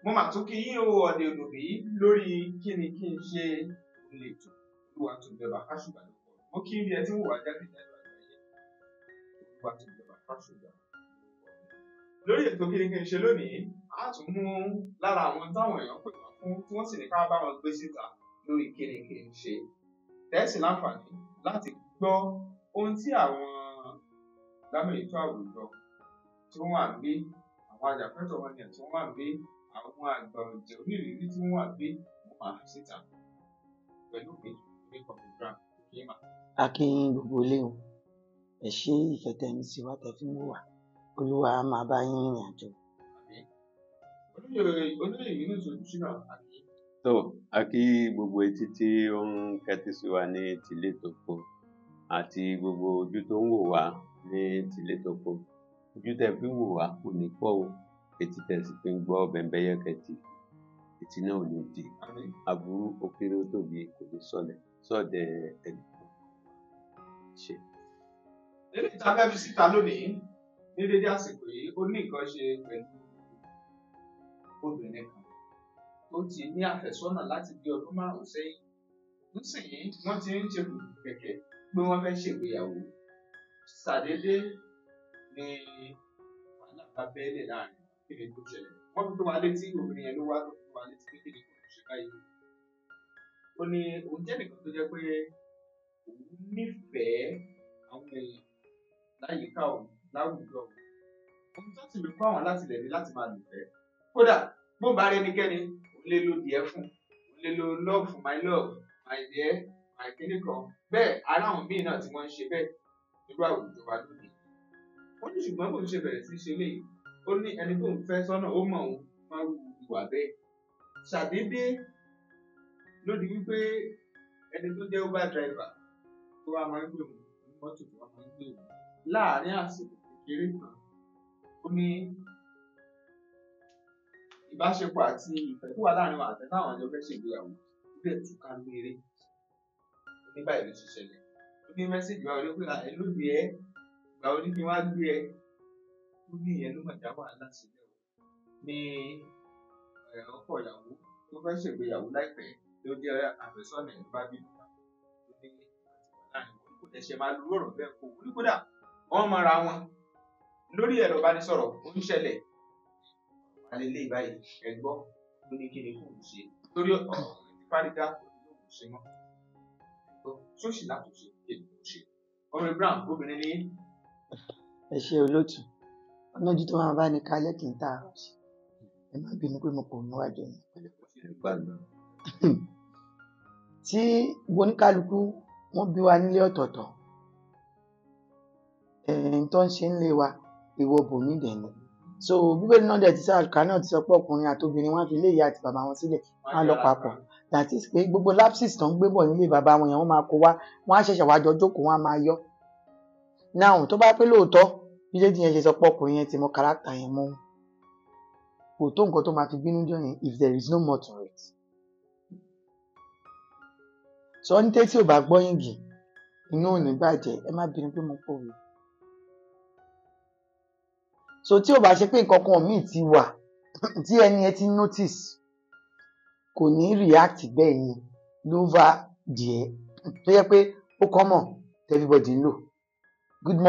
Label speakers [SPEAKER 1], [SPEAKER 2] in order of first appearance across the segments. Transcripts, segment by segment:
[SPEAKER 1] Mo mà tún kí yín o, ọ̀dẹ̀ òdòbí lórí kí ni kí n ṣe lè tò Olúwatóbilọ́ba Fásùgbà lórúkọ mi. Mo kí bí ẹ ti ń wò wá jákèjádò àgbáyé. Olúwatóbilọ́ba Fásùgbà lórúkọ mi. Lórí ètò kí ni kí n ṣe lónìí, a tún mú lára àwọn táwọn èèyàn pè wá fún tí wọ́n sì ní ká bá wọn gbé síta lórí kí ni kí n ṣe. Tẹ́sí láǹfààní láti gbọ́ ohun tí àwọn lámèyítọ́ àwùjọ tí wọ́n wà ń gbé, àwọn ajàfẹ́tọ̀ọ́ ọmọnìyàn tí wọ́n wà ń gbé, àwọn àgbà ọ̀jẹ̀ onírìírí tí wọ́n wà ń gbé, wọ́n máa fi síta pẹ̀lú mi ní Kọ̀mí Brown Kìíma.
[SPEAKER 2] A kí yín gbogbo ilé o. Ẹ ṣé ìfẹ́ tẹ́ ní sí wa tẹ́ fi ń wò wá. Olúwa á máa bá yín rìnrìn àjò.
[SPEAKER 1] Àmín. Olóyè Yunus Olúṣínà àbí.
[SPEAKER 3] Tó a kí gbogbo etí tí ó ń kẹ́tí sí wa ní tilé toko àti gbogbo ojú tó ń wò wá ní tilé toko. Ojú tẹ́ fi ń wò wá kò ní fọ́ o, etí tẹ́ sì fi ń gbọ́ Bẹ́mbẹ́yẹ́kẹ́ TV, etí náà ò ní di.
[SPEAKER 1] Àmín.
[SPEAKER 3] Aburú ó kéré ó tóbi kò ní sọlẹ̀ sọ́ọ̀dẹ̀ ẹnìkan ṣe.
[SPEAKER 1] Eléyìí tá a fẹ́ fi síta lónìí ní dédé àsìkò yìí, ó ní nǹkan ṣe pẹ̀lú obìnrin kan tó ti ní àfẹ́sọ́nà láti bí ọdún 5 sẹ́yìn. Nísìnyí wọ́n ti ń ṣe kẹ̀kẹ́ pé wọ́n fẹ́ ṣègbéyàwó. Ṣàdédé ni wàhálà bá bẹ́lẹ̀ láàrin. Kí ni tó ṣẹlẹ̀? Wọ́n fi tó wa létí, obìnrin yẹn ló wá tó fi tó wa létí pé kí ni kò ṣe báyìí. Ó ní òun jẹ́ nìkan tó jẹ́ pé òun nífẹ̀ẹ́ àwọn èèyàn láyìíká òun, láwùjọ òun. Ohun tó sì fi kọ́ àwọn láti lẹ̀ ní láti máa lùfẹ́. Kódà bó bá rí ẹnikẹ́ni, òun lè lo díẹ̀ fún, òun lè lo love for my love, my dear, my kíní kan. Bẹ́ẹ̀ ará àwọn míì náà tí wọ́n ń ṣe bẹ́ẹ̀ nírú àwùjọ wa lónìí. Ó ní ṣùgbọ́n bóun ṣe bẹ̀rẹ̀ sí í ṣe léyìí, ó ní ẹni tó ń fẹ́ sọ́nà ó mọ̀ òun máa ń hùwà bẹ́ẹ̀. Ṣàdédé ló di wípé ẹni tó jẹ́ Uber driver tó wá máa ń gbé òun, mọ́tò tó wá máa ń gbé òun láàárín àsìkò kékeré kan, ó ní ìbáṣepọ̀ àti ìfẹ́ tó wà láàárín wọn àti táwọn àjọ fẹ́ ṣègbéyàwó ó dẹ̀ túká léré. Ó ní báyìí ló ṣe ṣẹlẹ̀. Ó ní mẹ́sẹ̀gì wa wọlé pé ẹ lóde ẹ, ìgbà wo ni kí n wá gbé ẹ? Ó ní ìyẹn ló mà dá wàhálà sílẹ̀ o. Ní ọkọ ìyàwó tó fẹ́ ṣègbéyàwó láìpẹ́ ló jẹ́ àfẹ́sọ́nà ẹ̀ ló bá bínú wá. Ó ní àti wà láàárín wọn. Kò dẹ̀ ṣe máa lu ọ̀rọ̀ bẹ́ẹ̀ kó. Ó ní kódà wọ́n mọra wọn lórí ẹ̀rọ ìbánisọ̀rọ̀ ó ń ṣẹlẹ̀. Alẹ́ báyìí ẹ gbọ́, ó ní kí ni kò ń ṣe torí ọ̀rọ̀ ti fárígá kò ní lóun ṣe mọ́. Ẹ gbọ́, ṣóòṣì látúnṣe kí ni kò ṣe. Ọmọ Brown obìnrin ní.
[SPEAKER 2] Ẹ ṣé olóòtú. Ọlọ́jú tó máa bá ní kálẹ̀ kì í tà àrùn sí. Ẹ má bínú pé mo kò níwájú ẹ̀yìn. Tí oníkálukú wọ́n bí wa nílé ọ̀tọ̀ọ̀tọ̀, ẹ̀ẹ́n tó ń ṣe ń lé wa, ìwọ bòmí dẹ̀ ni. So Bíbélì náà dẹ̀ ti sọ, àlùkà náà ti sọ pé ọkùnrin àti obìnrin wọ́n á fi ilé ìyá àti bàbá wọn sílẹ̀, wọ́n á lọ papọ̀. That is pé gbogbo lapses tó ń gbé bọ̀ nílé bàbá wọn yẹn wọ́n máa kó wá, wọ́n á ṣẹ̀ṣẹ̀ wá jọ jókòó, wọ́n á máa yọ. Now tó bá pé lóòótọ́, bí lady yẹn ṣe sọ pé ọkùnrin yẹn ti mọ character yẹn mọ́, kò tó nǹkan tó máa fi bínú jọ yẹn if there is no more to it. Sọ ní tẹ́tí ò bá gbọ́ yìngì, inú ò ní bàjẹ́, ẹ má bínú pé mo pòwe. So tí ò bá ṣe pé nǹkan kan míì ti wà tí ẹni yẹn ti notice, kò ní react bẹ́ẹ̀ yẹn lóva díẹ̀ tó yẹ pé ó common everybody ń lò. Good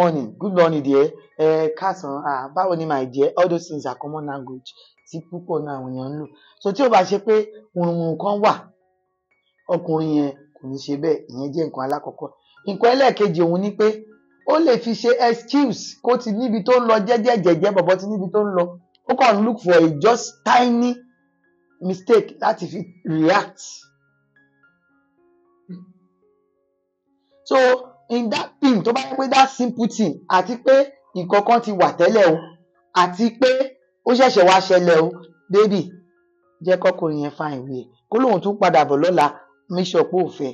[SPEAKER 2] morning dear, ẹ káàsán, ah báwo ni my dear, all those things are common language tí púpọ̀ náà àwọn èèyàn ń lò. So tí ò bá ṣe pé wùrùnwùrùn kan wà, ọkùnrin yẹn kò ní ṣe bẹ́ẹ̀, ìyẹn jẹ́ nǹkan alákọ̀ọ́kọ́. Nǹkan ẹlẹ́ẹ̀kejì òun ni pé ó lè fi ṣe excuse kó ti níbi tó ń lọ jẹ́jẹ́ jẹ́jẹ́ bọ̀bọ̀ ti níbi tó ń lọ, ó kàn look for a just tiny mistake láti fi react. So in that thing tó bá yẹ pé that simple thing àti pé nǹkan kan ti wà tẹ́lẹ̀ o àti pé ó ṣẹ̀ṣẹ̀ wá ṣẹlẹ̀ o, baby jẹ́ kọ́kùnrin yẹn fine way kó lóun tún padà bọ̀ lọ́la, make sure pé ò fẹ́.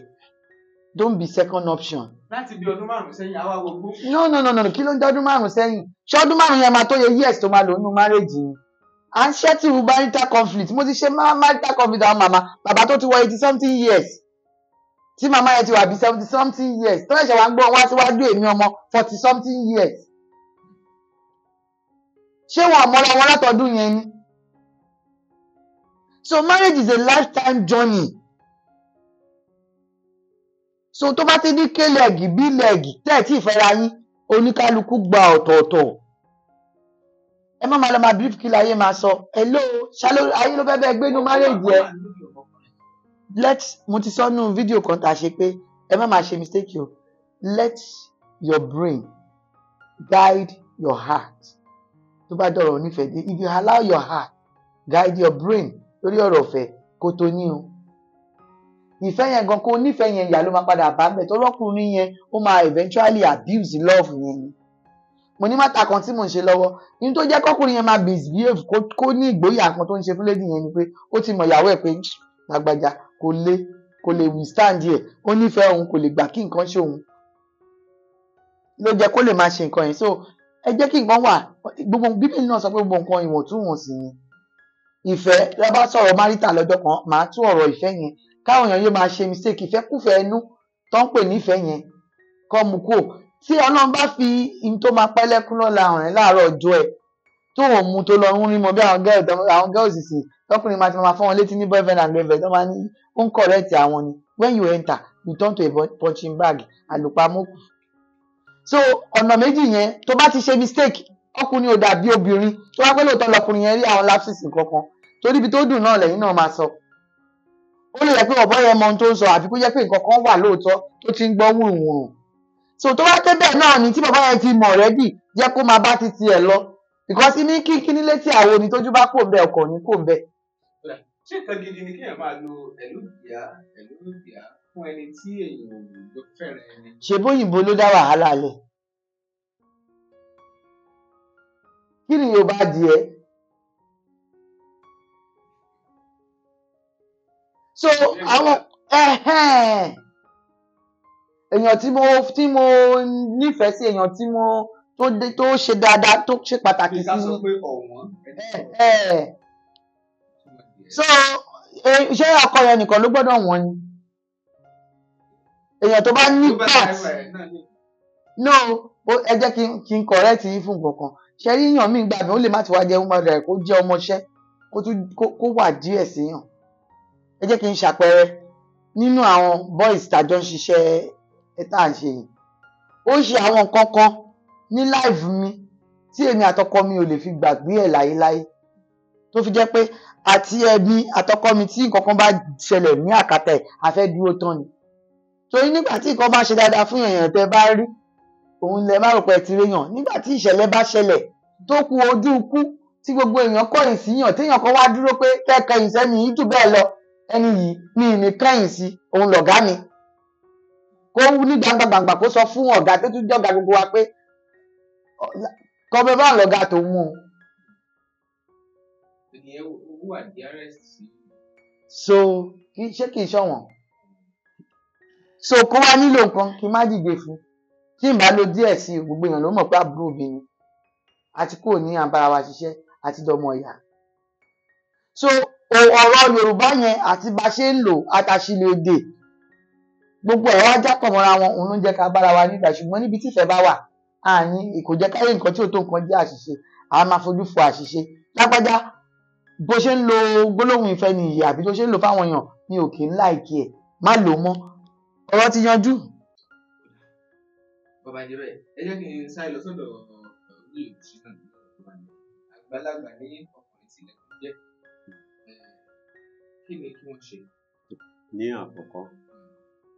[SPEAKER 2] Don't be second option.
[SPEAKER 1] Láti bí ọdún 5 sẹ́yìn, àwa gbogbo.
[SPEAKER 2] No no no no, kí ló ń jẹ́ ọdún 5 sẹ́yìn? Ṣé ọdún 5 yẹn máa tó yẹ years tó máa lò nínú marriage ni? À ń settle marital conflict. Mo ti ṣe marital conflict àwọn màmá bàbá tó ti wọ 80-something years. Tí màmá yẹn ti wà bí 70-something years. Tó ẹ̀ṣẹ̀ wá ń gbọ́ wá síwájú èmi ọmọ 40-something years. Ṣé wọn mọ́ra wọn látọdún yẹn ni? So marriage is a lifetime journey. So tó bá ti ní K leg B leg tẹ́ ẹ̀ tí ì fẹ́ra yín, oníkálukú gba ọ̀tọ̀ọ̀tọ̀. Ẹ má máa lọ máa brief kí láyé máa sọ. Hello, ṣáló ayé ló fẹ́ bẹ́ẹ̀ gbénú marriage ẹ. Let, mo ti sọ nínú fídíò kan tá a ṣe pé ẹ má máa ṣe mistake o. Let your brain guide your heart. Tó bá dọ̀rọ̀ onífẹ̀ẹ́ dé, if you allow your heart guide your brain lórí ọ̀rọ̀ ọ̀fẹ́, kó tó ní o. Ìfẹ́ yẹn gan, kó nífẹ̀ẹ́ yẹn, ìyá ló máa padà bá mẹ́, torí ọkùnrin yẹn ó máa eventually abuse love yẹn ni. Mo ní matter kan tí mò ń ṣe lọ́wọ́ ní tó jẹ́ kọ́kùnrin yẹn máa misbehave, kó ní ìgboyà kan tó ń ṣe fún lady yẹn ni pé ó ti mọ̀ ìyàwó ẹ̀ pé lágbájá kò lè withstand ẹ̀, ó nífẹ̀ẹ́ òun, kò lè gbà kí nǹkan ṣe òun, ló jẹ́ kó lè máa ṣe nǹkan yẹn. So ẹ jẹ́ kí nǹkan wà. Gbogbo Bíbélì náà sọ pé gbogbo nǹkan ìwọ̀ntúnwọ̀nsì ni ìfẹ́. Tí a bá sọ̀rọ̀ marital lọ́jọ́ kan, màá tú ọ̀rọ̀ ìfẹ́ yẹn káwọn èèyàn yóò máa ṣe mistake. Ìfẹ́kùfẹ́ ẹnu tó ń pè nífẹ̀ẹ́ yẹn kọ́ mu kúrò. Tí Ọlọ́run bá fi in tó máa pẹ́ lẹ́kún lọ́la hàn ẹ́ láàárọ̀ ọjọ́ ẹ̀ tó ò mu tó lọ ń rí mọ bí àwọn girls, àwọn girls sì tọkùnrin máa ti máa fọ́ wọn létí ní boyfriend and girlfriend tó máa ní ó ń correct àwọn ni. When you enter, you turn to a punching bag, àlùpàmọ́kù. So ọ̀nà méjì yẹn, tó bá ti ṣe mistake, ọkùnrin ò dàbí obìnrin. Tó bá pẹ́ lóòótọ́ lọkùnrin yẹn rí àwọn lapses kankan, torí ibi tó dùn náà lẹ́yìn náà máa sọ, ó lè jẹ́ pé ọ̀bọ yẹn mọ ohun tó ń sọ, àbí kó jẹ́ pé nǹkan kan wà lóòótọ́ tó ti ń gbọ́ wùrùwùrù. So tó bá pé bẹ́ẹ̀ náà ni, tí bàbá yẹn ti mọ̀ already, jẹ́ kó máa bá ti tiẹ̀ lọ, because ní kíní létí àwo ni tójú bá kò ń bẹ, ọkọ̀ ní kò ń bẹ.
[SPEAKER 1] Ṣé nǹkan gidi ni kéèyàn máa lo "hello dear, hello dear" fún ẹni tí èèyàn ò jọ fẹ́ràn ẹni?
[SPEAKER 2] Ṣe bóyìnbó ló dá wàhálà lẹ̀? Kí ni Yorùbá díẹ̀? So àwọn èèyàn tí mo nífẹ̀ẹ́ sí, èèyàn tí mo tó dé tó ṣe dáadáa, tó ṣe pàtàkì
[SPEAKER 1] Bí ká
[SPEAKER 2] sí
[SPEAKER 1] sọ
[SPEAKER 2] mi.
[SPEAKER 1] pé ọ̀wọ́n ẹni
[SPEAKER 2] So ṣé ọkọ yẹn nìkan ló gbọ́dọ̀ wọ́n ni? Èèyàn tó bá ní
[SPEAKER 1] tó bá
[SPEAKER 2] part
[SPEAKER 1] driver ẹ̀ náà ní
[SPEAKER 2] no, ẹ jẹ́ kí n correct yín fún nǹkan kan. Ṣe rí yàn míì gbà mí, ó lè má ti wá jẹ́ woman driver, kó jẹ́ ọmọọṣẹ́, kó tún kó wà díẹ̀ sí yàn. Ẹ jẹ́ kí n ṣàpẹẹrẹ nínú àwọn boys tàjọ ń ṣiṣẹ́ ẹ tá à ń ṣe yìí. Ó ṣe àwọn nǹkan kan ní life mi tí èmi àtọkọ mi ò lè fi gbàgbé ẹ̀ láyéláyé, tó fi jẹ́ pé àti ẹbí àtọkọ mi, tí nǹkan kan bá ṣẹlẹ̀ ní àkàtà ẹ̀, a fẹ́ dúró tán ni. Torí nígbà tí nǹkan bá ṣe dáadáa fún èèyàn tẹ́ bá rí òun, lẹ má rò pé ẹ ti réyàn. Nígbà tí ìṣẹ̀lẹ̀ bá ṣẹlẹ̀ tó kù ojú ikú, tí gbogbo èèyàn kọ̀yìn sí yàn, téèyàn kan wá dúró pé kẹ́kẹ̀yìn sẹ́ni yìí jù bẹ́ẹ̀ lọ, ẹni yìí mi ì ní kẹ́yìn sí, òun lọ̀gá mi. Kó ní gbangba gbangba kó sọ fún ọ̀gá tó tún jọ̀gá gbogbo wa pé kọ́bẹ bá lọ̀gá tó mú un.
[SPEAKER 1] Ènìyàn owó wà dearest sí.
[SPEAKER 2] So kì í ṣe kì í ṣọ̀wọ́n. So kó wá nílò nǹkan kí n má dìde fún, tí n bá lo díẹ̀ sí i, gbogbo èèyàn ló mọ̀ pé àbúrò mi ni, àti kò ní à ń bára wa ṣiṣẹ́ àti dọmọ ìyá. So ọ̀rọ̀ Yorùbá yẹn àti bá ṣe ń lò àtàṣìlò èdè, gbogbo ẹ̀ wá jápọ̀ mọ́ra wọn, òun ló ń jẹ́ ká bára wa nígbà. Ṣùgbọ́n níbi tí ìfẹ́ bá wà, àní kò jẹ́ káyé nǹkan tí ò tó nǹkan jẹ́ àṣìṣe, a máa fojú fo àṣìṣe. Lágbájá, bó ṣe ń lo gbólóhùn ìfẹ́ nìyí, àbí tó ṣe ń lò fáwọn èèyàn mi ò kì í like ẹ̀, má lò ó mọ́, ọ̀rọ̀ ti yanjú.
[SPEAKER 1] Bàbá jẹ́ bẹ́ẹ̀, ẹ jẹ́ kí n sáré lọ sọ́dọ̀ olóòtú náà. Àgbàlagbà ní ọkùnrin tilẹ̀ tó jẹ́, kí ni kí wọ́n ṣe?
[SPEAKER 3] Ní àkọ́kọ́,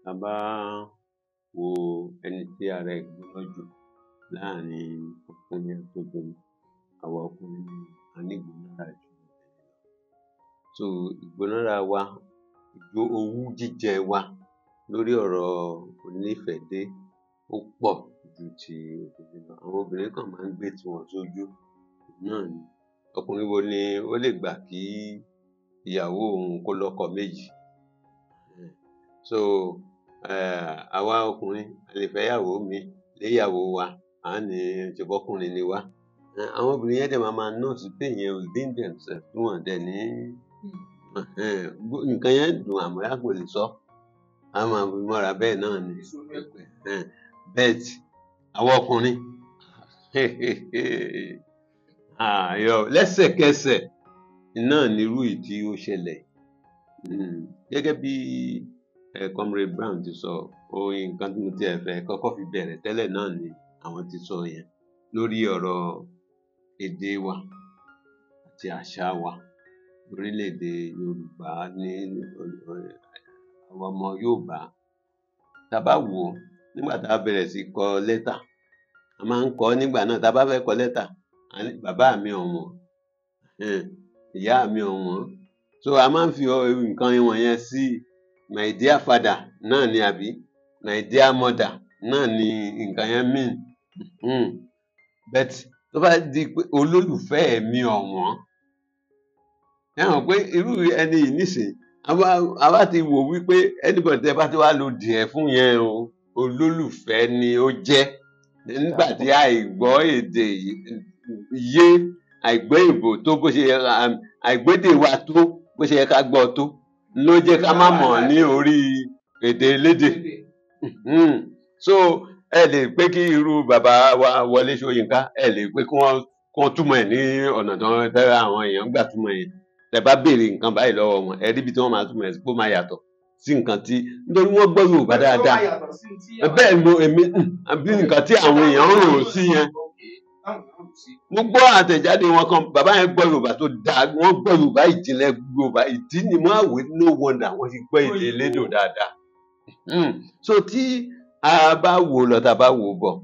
[SPEAKER 3] tá a bá wo ẹni tí ara ẹ̀ gbóná jù láàrin ọkùnrin àti obìnrin, àwa ọkùnrin ni a ní ìgbónára jù obìnrin lọ. So ìgbónára wa, ìjó owú jíjẹ wa lórí ọ̀rọ̀ onífẹ̀ẹ́ dé, ó pọ̀ ju ti obìnrin lọ. Àwọn obìnrin kàn máa ń gbé tiwọn sójú náà ni. Ọkùnrin wo ni ó lè gbà kí ìyàwó òun kó lọ́kọ méjì? So àwa ọkùnrin, a lè fẹ́yàwó míì léyàwó wa, à á ní ṣèbọ́kùnrin ni wá. Àwọn obìnrin yẹn dẹ̀ máa máa note pain yẹn within themselves, tí wọn dẹ̀ ní nǹkan yẹn dùn, àmọ́ kò lè sọ, a máa fi mọ́ra bẹ́ẹ̀ náà ni. But àwọn ọkùnrin ayọ̀ lẹ́sẹ̀kẹsẹ̀. Náà nírú èyí tí ó ṣẹlẹ̀. Gẹ́gẹ́ bí Comrade Brown ti sọ, ohun nǹkan tí mo tiẹ̀ fẹ́ kọ́kọ́ fi bẹ̀rẹ̀ tẹ́lẹ̀ náà ni àwọn ti sọ yẹn lórí ọ̀rọ̀ èdè wa àti àṣà wa lórílẹ̀-èdè Yorùbá ní àwọn ọmọ Yorùbá. Tá a bá wò ó, nígbà tá a bẹ̀rẹ̀ sí kọ lẹ́tà, a máa ń kọ nígbà náà. Tá a bá fẹ́ kọ lẹ́tà, a ní bàbá mi ọ̀wọ́n, ìyá mi ọ̀wọ́n. So a máa ń fi nǹkan wọ̀nyẹn sí my dear father náà ni, àbí my dear mother náà ni nǹkan yẹn mean. But tó bá di pé olólùfẹ́ mi ọ̀wọ́n, ẹ hàn pé irú ẹni yìí nísìnyí, àwa ti wò wípé anybody tẹ́ bá ti wá lo dear fún yẹn o, olólùfẹ́ ni ó jẹ́. Nígbà tí àìgbọ́ èdè yé, àìgbọ́ èbò tó bó ṣe yẹ, àìgbédè wa tó bó ṣe yẹ ká gbọ́ tó, ló jẹ́ ká má mọ̀ ní orí èdè elédè. So ẹ lè pé kí irú bàbá wa Wọlé Ṣóyínká, ẹ lè pé kí wọ́n túmọ̀ ẹ̀ ní ọ̀nà tó ń tẹ́ àwọn èèyàn gbà túmọ̀ ẹ̀. Tẹ́ bá béèrè nǹkan báyìí lọ́wọ́ wọn, ẹ rí ibi tí wọ́n máa túmọ̀ ẹ̀ sí pé ó máa yàtọ̀ sí nǹkan tí, nítorí wọ́n gbọ́ Yorùbá dáadáa. Bẹ́ẹ̀ ni èmi bí nǹkan tí àwọn èèyàn ń rò sí yẹn. Mo gbọ́ àtẹ̀jáde wọn kan, bàbá yẹn gbọ́ Yorùbá tó dáa, wọ́n gbọ́ Yorùbá ìjìnlẹ̀ Yorùbá, ìdí ni mo àwé no wonder wọ́n ti gbọ́ èdè elédò dáadáa. So tí a bá wò lọ, tá a bá wò bọ̀,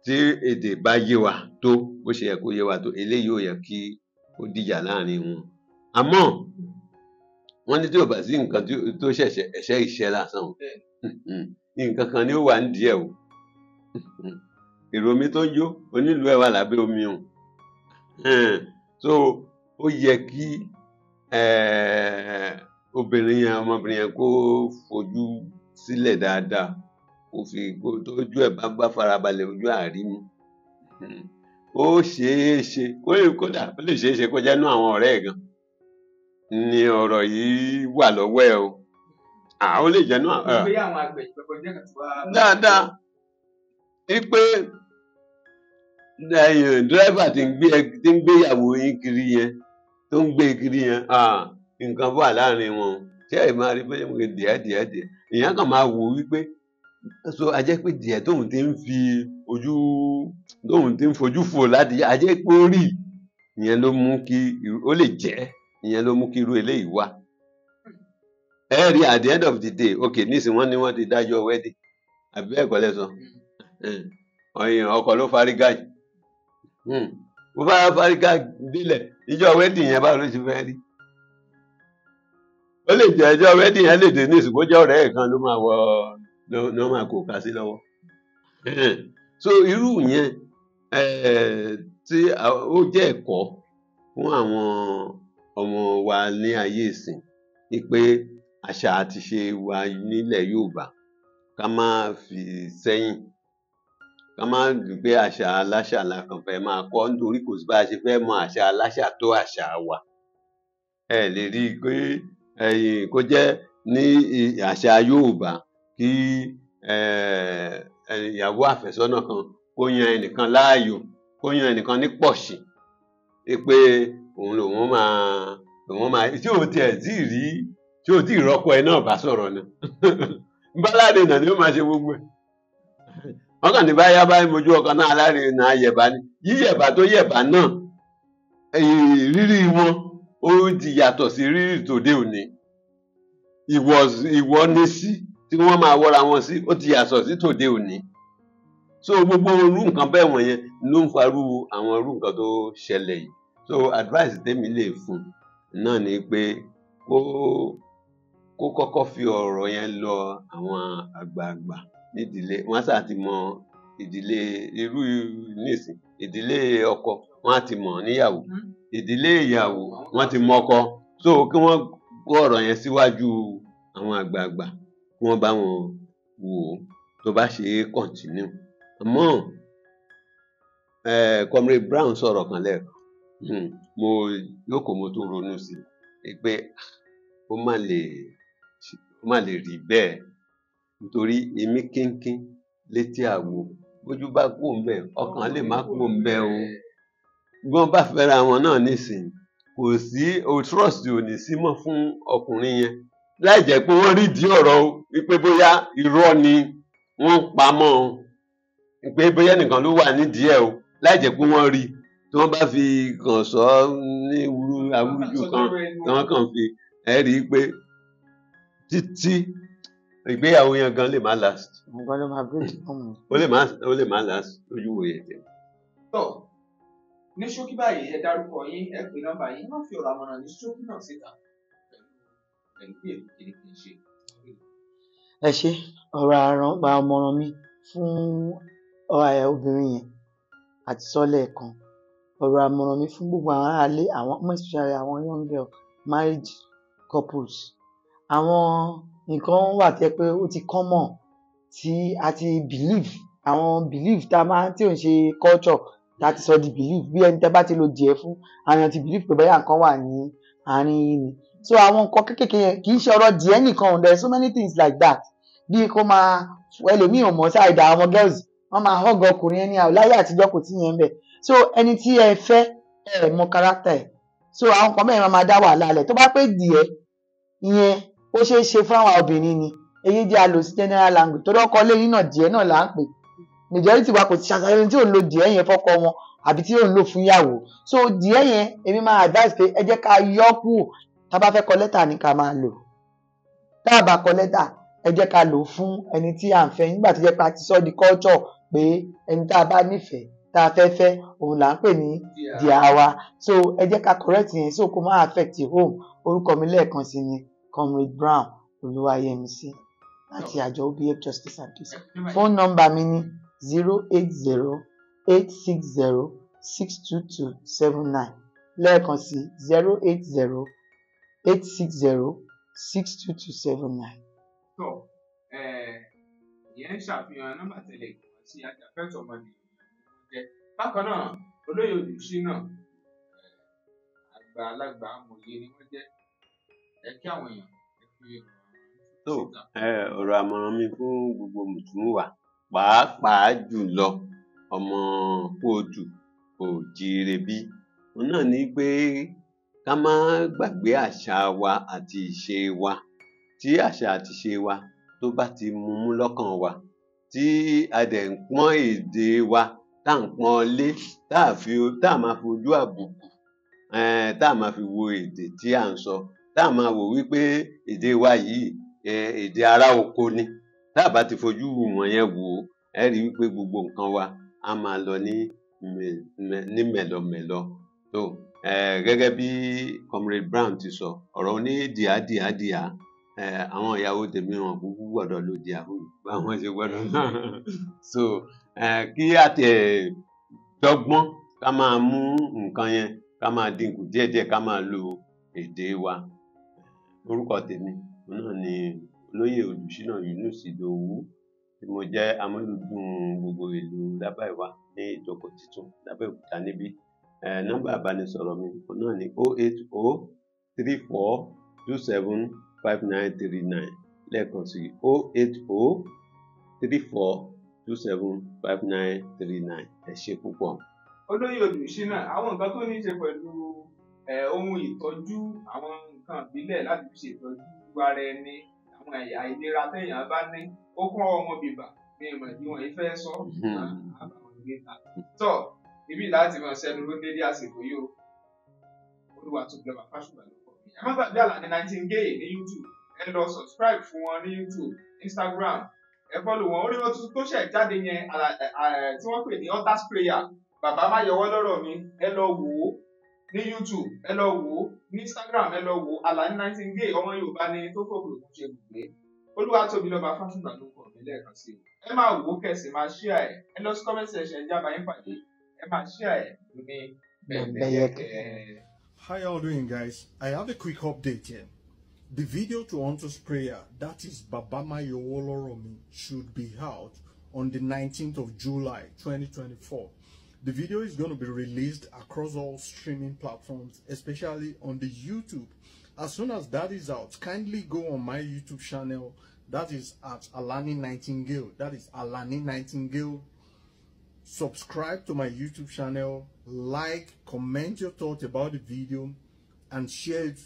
[SPEAKER 3] tí èdè bá yé wa tó bó ṣe yẹ kó yé wa tó, eléyìí ò yẹ kí ó dìjà láàrin wọn. Àmọ́ wọ́n ní tí ò bá sí nǹkan tó ṣẹ̀ṣẹ̀ ẹ̀ṣẹ̀ ìṣẹ́ lásán o, nǹkan kan ni ó wà nídìí ẹ̀ o. Èrò omi tó ń jó onílù ẹ̀ wà lábẹ́ omi o. So ó yẹ kí obìnrin yẹn, ọmọbìnrin yẹn kó fojú sílẹ̀ dáadáa, kó fi kó tójú ẹ̀ bá farabalẹ̀ ojú àrímú. Ó ṣeé ṣe kódà ó lè ṣeé ṣe kó jẹ́ inú àwọn ọ̀rẹ́ ẹ̀ gan ni ọ̀rọ̀ yìí wà lọ́wọ́ ẹ̀ o. Ó lè jẹ́ inú dáadáa wípé dírẹ́fà tí ń gbé ìyàwó yín kiri yẹn, tó ń gbé kiri yẹn, nǹkan wà láàrin wọn. Ṣé ẹ máa rí pé díẹ̀ díẹ̀ díẹ̀ èèyàn kàn máa wò wípé so a jẹ́ pé díẹ̀ tóun ti ń fi ojú, tóun ti ń fojú fò láti, a jẹ́ pé ó rí ìyẹn ló mú kí ó lè jẹ́ ìyẹn ló mú kí irú eléyìí wá. Ẹ rí at the end of the day, okay, nísìnyí wọ́n ní wọ́n ti dájọ́ wedding, àbí bẹ́ẹ̀ kọ́ lẹ sọ? Ọkọ ló fárígá yìí. Bó bá fárígá délẹ̀ ìjọ wedding yẹn, báwo ló ṣe fẹ́ rí? Ó lè jẹ́ ẹjọ́ wedding yẹn lè dé ní ìsìnkú jẹ́ ọ̀rẹ́ ẹ̀ kan ló máa wọ ló máa kó ká sí lọ́wọ́. So irú yẹn tí ó jẹ́ ẹ̀kọ́ fún àwọn ọmọ wa ní ayé ìsìn ni pé àṣà àti ìṣe wa nílẹ̀ Yorùbá, ká má fi sẹ́yìn, ká má rí pé àṣà aláṣà la kàn fẹ́ máa kọ́, nítorí kò sí bá a ṣe fẹ́ mọ àṣà aláṣà tó àṣà wa. Ẹ lè rí i pé kó jẹ́ ní àṣà Yorùbá kí ìyàwó àfẹ́sọ́nà kan kó yan ẹnìkan láàyò, kó yan ẹnìkan ní pọ̀ṣì pé òun lòun máa tí ò tiẹ̀ tí ì rí, tí ò tí ì rọ́kọ ẹ náà bá sọ̀rọ̀ náà. Bálárinà ni ó máa ṣe gbogbo ẹ̀. Wọ́n kàn ní báyá báyìí mojú ọkọ náà, alárinà ayẹ̀bá ni. Yíyẹ̀bá tó yẹ̀bá náà, ìrírí wọn ó ti yàtọ̀ sí rírì tòde òní. Ìwọ ní sí tí wọ́n máa wọ́ra wọn sí, ó ti yàtọ̀ sí tòde òní. So gbogbo irú nǹkan bẹ́ẹ̀ wọ̀nyẹn ló ń farú àwọn irú nǹkan tó ṣẹlẹ̀ yìí. So advice tèmi lè fún náà ni pé kó kọ́kọ́ fi ọ̀rọ̀ yẹn lọ àwọn àgbààgbà nídìílé. Wọ́n á sáà ti mọ ìdílé irú nísìn, ìdílé ọkọ wọ́n á ti mọ̀ níyàwó, ìdílé ìyàwó wọ́n ti mọ ọkọ. So kí wọ́n kó ọ̀rọ̀ yẹn síwájú àwọn àgbààgbà, kí wọ́n bá wọn wò ó tó bá ṣe é continue. Àmọ́ Comrade Brown sọ̀rọ̀ kan lẹ́ẹ̀kan, mo jókòó, mo tún ronú sí i pé ó má lè rí bẹ́ẹ̀, nítorí èmi kínkín létí àwo, bójú bá kúrò ńbẹ̀, ọkàn lè má kúrò ńbẹ̀ o. Bí wọ́n bá fẹ́ra wọn náà nísìnyí, kò sí o, trust ò ní sí mọ́ fún ọkùnrin yẹn, láì jẹ́ pé wọ́n rí ìdí ọ̀rọ̀ o, wípé bóyá irọ́ ni wọ́n ń pamọ́ o, pé bóyá nìkan ló wà nídìí ẹ̀ o, láì jẹ́ pé wọ́n rí i, tí wọ́n bá fi kàn sọ ní wúrú awúrúju kan tí wọ́n kàn fi ẹ̀ rí i pé títí ìgbéyàwó yẹn gan lè má last.
[SPEAKER 2] Nǹkan ló máa break home.
[SPEAKER 3] Ó lè má last lójú wòye tẹ̀.
[SPEAKER 1] Tọ́ ní ṣókí báyìí, ẹ dárúkọ yín, ẹ pè nọ́mbà yín, má fi ọ̀rọ̀ àmọ̀ràn ní ṣókí náà síta pẹ̀lú bí ètò kìíní kìí ṣe.
[SPEAKER 2] Ẹ ṣe. Ọ̀rọ̀ àràn àmọ̀ràn mi fún obìnrin yẹn àti sọ́lẹ̀ kan, ọ̀rọ̀ àmọ̀ràn mi fún gbogbo àwọn aráalé, àwọn more especially àwọn young girl married couples, àwọn nǹkan wà tẹ́ pé ó ti common tí a ti believe, àwọn belief tá a máa tí ò ń ṣe culture tá a ti sọ di belief, bí ẹni tẹ́ bá ti lo díẹ̀ fún, àwọn èèyàn ti believe pé bóyá nǹkan wà ní àárín yín ni. So àwọn nǹkan kéékèèké yẹn, kì í ṣe ọ̀rọ̀ díẹ̀ nìkan, there are so many things like that, bí kó máa, ẹlòmíì ò mọ̀ sí àìdá, àwọn girls wọ́n máa hug ọkùnrin ẹni àwọn láyé àtijọ́ kò tí yẹn ń bẹ̀. So ẹni tí ẹ fẹ́, ẹ mọ character ẹ̀, so àwọn nǹkan mẹ́rin máa dá wàhálà lẹ̀. Tó bá pé díẹ̀ ìyẹn ó ṣeé ṣe fún àwọn obìnrin ni, èyí jẹ́ àlò sí general language, torí ọkọ lẹ́yìn náà díẹ̀ náà là ń pè. Majority wa kò ti ṣàṣàyàn tí ò ń lo díẹ̀ yẹn fọ́kọ wọn àbí tí ò ń lò fún ìyàwó. So díẹ̀ yẹn, èmi máa advice pé ẹ jẹ́ ká yọ kúrò. Tá a bá fẹ́ kọ lẹ́tà ní ká máa lò, tá a bá kọ lẹ́tà, ẹ jẹ́ ká lò fún ẹni tí à ń fẹ́, nígbà tó jẹ́ pé a ti sọ di culture pé ẹni tá a bá nífẹ̀ẹ́, tá a fẹ́ fẹ́, òun là ń pè ní dear wa. So ẹ jẹ́ ká correct yẹn, so kó má affect home. Orúkọ mi lẹ́ẹ̀kan sí ni Comrade Brown Olúwayẹmisí láti àjọ OBF Justice and Peace. Phone number mi ni 08086062279. Lẹ́ẹ̀kan sí, 08086062279.
[SPEAKER 1] Tọ́ ìyẹn ń ṣàfihàn nọ́mbà tẹ̀lé sí ajàfẹ́tọ̀ọ́ ọmọnìyàn jẹ́. Bákan náà, olóyè Olùṣínà, àgbàlagbà amòye ni wọ́n jẹ́. Ẹ kí àwọn èèyàn, ẹ fi
[SPEAKER 3] Tó
[SPEAKER 1] ọ̀rọ̀ síta.
[SPEAKER 3] Ọ̀rọ̀ àmọ̀ràn mi fún gbogbo mùtúmùwà, pàápàá jùlọ ọmọ kóòtù òjíire bí, òun náà ni pé ká má gbàgbé àṣà wa àti ìṣe wa. Tí àṣà àti ìṣe wa tó bá ti mumú lọ́kàn wa, tí a dẹ̀ ń pọ́n èdè wa, tá à ń pọ́n lé, tá à fi tá à máa fojú àbùkù tá à máa fi wo èdè tí à ń sọ, tá à máa wò wípé èdè wa yìí, èdè ará oko ni, tá à bá ti fojú wọ̀nyẹn wò ó, ẹ rí wípé gbogbo nǹkan wa á máa lọ ní ní mẹ̀lọmẹ̀lọ. Tó gẹ́gẹ́ bí Comrade Brown ti sọ, ọ̀rọ̀ oní dear dear dear, àwọn ìyàwó tèmi, wọn kúkú gbọ́dọ̀ lo dear fún mi, báwọn ṣe gbọ́dọ̀ náà. So kí á tiẹ̀ dọ́gbọ́n ká máa mú nǹkan yẹn, ká máa dínkù díẹ̀díẹ̀, ká máa lo èdè wa. Orúkọ tèmi òun náà ni Olóyè Olùṣínà Yunus Ìdòwú, tí mo jẹ́ amúlùúdùn gbogbo ìlú Lábàìwá ní Ìjọkọ̀ Titun l'Abẹ́òkúta níbí. Nọ́mbà ìbánisọ̀rọ̀ mi òun náà ni 08034275939. Lẹ́ẹ̀kan sí, 08034275939. Ẹ ṣé púpọ̀.
[SPEAKER 1] Olóyè Olùṣínà, àwọn nǹkan tó ní í ṣe pẹ̀lú ohun ìtọ́jú, àwọn nǹkan ìbílẹ̀ láti fi ṣe ìtọ́jú ara ẹni, àwọn àìlera téèyàn bá ní, ó kún ọmọ bìbà ní ìmọ̀ ìdí wọn ìfẹ́ sọ àbàwọn gbé ta. Tọ́ ibi láti máa ṣẹnu ló dédé àsìkò yìí o. Olúwa tó gbẹwà fásùgbà ló kọ mi. Ẹ má gbàgbé Àlàní Nightingale ní YouTube. Ẹ lọ subscribe fún wọn ní YouTube, Instagram, ẹ follow wọn. Orí wọn tuntun tó ṣẹ̀ jáde yẹn tí wọ́n pè ní Altar's Prayer, Bàbá má yọwọ́ lọ́rọ̀ mi, ẹ lọ wò ó ní YouTube, ẹ lọ wò ó ní Instagram, ẹ lọ wò ó. Àlàní Nightingale, ọmọ Yorùbá ni tó fòkè òkun ṣe ibùgbé. Olúwa tóbi lọ́ba fásùgbà ló kọ mi lẹ́ẹ̀kan sí i. Ẹ máa wò ó, kẹsì máa share ẹ. Ẹ lọ sí comment section, jábàá yín pàdé. Ẹ máa share ẹ ní bẹ̀ẹ̀bẹ̀yẹkẹ.
[SPEAKER 4] How y'all doing, guys? I have a quick update here. The video to Hunter's Prayer, that is Baba Mayowo Loromi, should be out on the 19th of July, 2024. The video is going to be released across all streaming platforms, especially on the YouTube. As soon as that is out, kindly go on my YouTube channel, that is at Alani Nightingale. That is Alani Nightingale. Subscribe to my YouTube channel, like, comment your thoughts about the video, and share it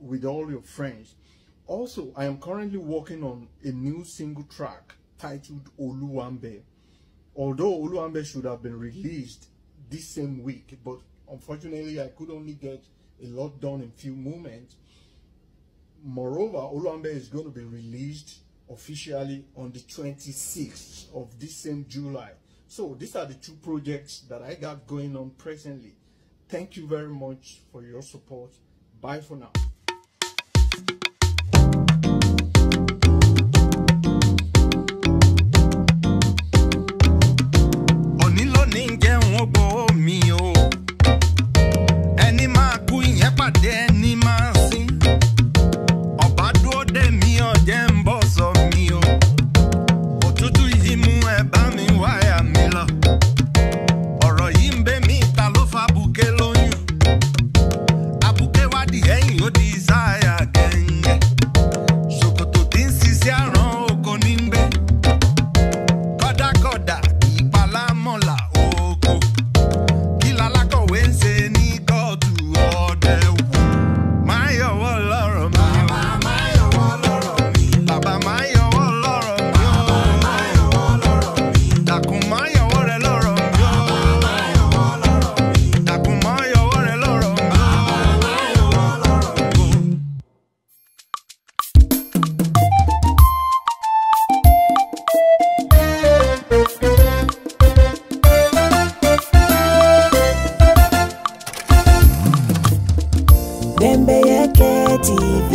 [SPEAKER 4] with all your friends. Also, I am currently working on a new single track titled Oluwambe. Although Oluwambe should have been released this same week, but unfortunately I could only get a lot done in few moments. Moreover, Oluwambe is going to be released officially on the 26th of this same July. So these are the two projects that I got going on presently. Thank you very much for your support. Bye for now.
[SPEAKER 5] Òní lónìí ń jẹun ó gbowó mi o. Ẹni máa kú ìyẹn pàdé ẹni máa sín. Ọ̀bá dúró dè mí ọ̀jẹ̀ ń bọ̀ sọ mi o. Òtútù yìí mú ẹ bá mi wáyà mi lọ. Ọ̀rọ̀ yìí ń bẹ́ mi ta ló fa buké lóyún. Abuké wádìí ẹ̀yìn ó di sáyà gẹ̀ǹgẹ̀. Ṣòkòtò tí ń ṣiṣẹ́ àrán oko ní ń gbé. Kọ́dákọ̀dà ìpalámọ̀là oko. Kí lalákọ̀wé ń ṣe ní kóòtù ọdẹ wò. Máa yọwọ́ lọ́rọ̀ mi o. Bàbá máa yọwọ́ lọ́rọ̀ mi. Bàbá máa yọwọ́ lọ́rọ̀ mi o. Bàbá máa yọwọ́ lọ́rọ̀ mi. Dàkún máa yọwọ́ rẹ lọ́rọ̀ mi o. Bàbá máa yọwọ́ lọ́rọ̀ mi. Dàkún máa yọwọ́ rẹ lọ́rọ̀ mi o. Bàbá máa yọwọ́ lọ́rọ̀ mi.
[SPEAKER 6] Bembeyeke TV,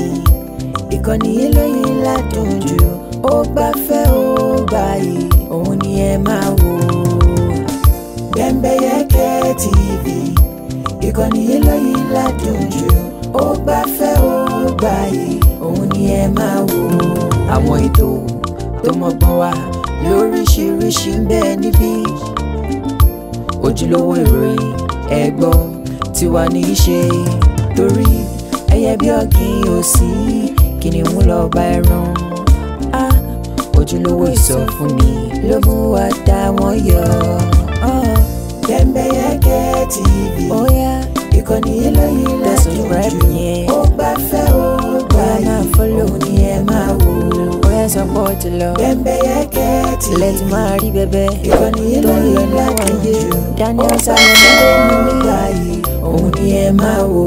[SPEAKER 6] ìkànnì eléyìí ládùn jù, ó gbafẹ́ ó gbayì, òun ni ẹ máa wò. Bembeyeke TV, ìkànnì eléyìí ládùn jù, ó gbafẹ́ ó gbayì, òun ni ẹ máa wò. Àwọn ètò tó mọ́gbọ́n wá lóríṣiríṣi ń bẹ níbí, ojúlówó ìròyìn ẹ̀gbọ́ tiwa ní í ṣe, torí ẹyẹ bí ọ̀gìn ò sí, kìnìún lọ bá ẹran. Á ojúlówó ìsọfúnni ló mú wa dá wọn yọ. Bembeyeke TV, óyá ìkànnì eléyìí ládùn jù, ó gbafẹ́ ó gbayì, òun ni ẹ máa wò. Óyá sọ pé ó ti lọ. Bembeyeke TV, lẹ́tí máa rí bẹ́bẹ́ ìkànnì eléyìí ládùn jù, ó gbafẹ́ ó gbayì, òun ni ẹ máa wò.